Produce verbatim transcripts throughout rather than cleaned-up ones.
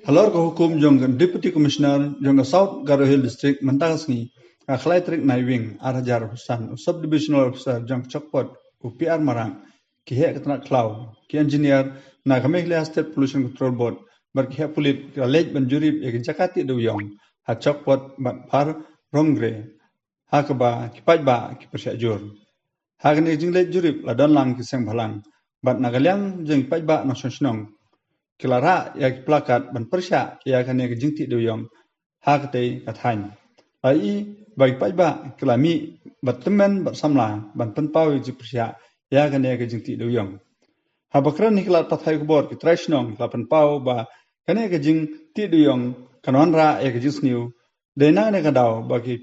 Halor ka hukum jong ka Deputy Commissioner jong ka South Garo Hills District mynta ka sngi, ka khlai tarik Naiwieng ar hajar san, u Sub Divisional Officer jong ka Chokpot, u P R Marak, ki heh ka tnat khlaw, ki engineer na ka Meghalaya State Pollution Control Board bad ki heh pulit ki la leit ban jurip ïa ki jaka tih dewïong ha Chokpot bad Pharongre, ha kaba ki paidbah ki pyrshah jur. Ha kane ka jingleit jurip la don lang ki seng bhalang bad na ka liang jong ki paidbah nongshong shnong ki la rah ïa ki placard ban pyrshah ïa kane ka jingtih dewïong ha katei ka thaiñ. La ïohi ba ki paidbah ki la mih bad tymmen bad samla ban pynpaw ïa ki jingpyrshah ïa kane ka jingtih dewïong. Haba kren ha ki lad pathai khubor, ki trai shnong ki la pynpaw ba kane ka jingtih dewïong kan wanrah ïa ka jingsniew. Dei na kane ka daw ba ki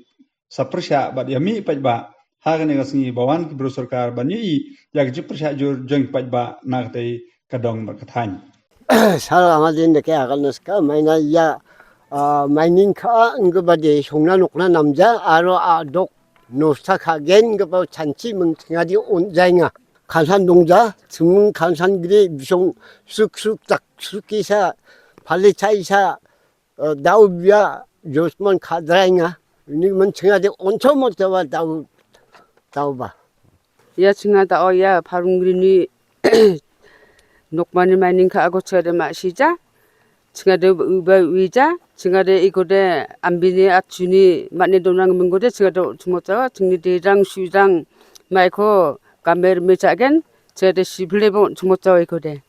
sa pyrshah bad ïa mih paidbah ha kane ka sngi ba wan ki briew sorkar ban ïohi ïa ka jingpyrshah jur jong ki paidbah na katei ka dong bad ka thaiñ. Sala ngadin da ke akan naska maina ya, ah, mining ka ang ba de songna nokna namja aro a dok nosta ka gen ga ba chanchi meng tengah di on jainga. Kansan dongja, semung kansan gede bisong suk suk tak suk isa, pale chai isa, eh, dau bia, josman kadrai nga. Ini men tengah de onto mo tawa dau, dau ba. Ya tengah dau ya Pharongre ni nokmani mining ka ago tengah de ma sija. Tengah de uba uija, tengah de iko de ambini achuni mane donang menggo de tengah de tumo tawa, tengah de rang sujang maiko kamer mecha gen, tengah de sible bo tumo tawa iko de.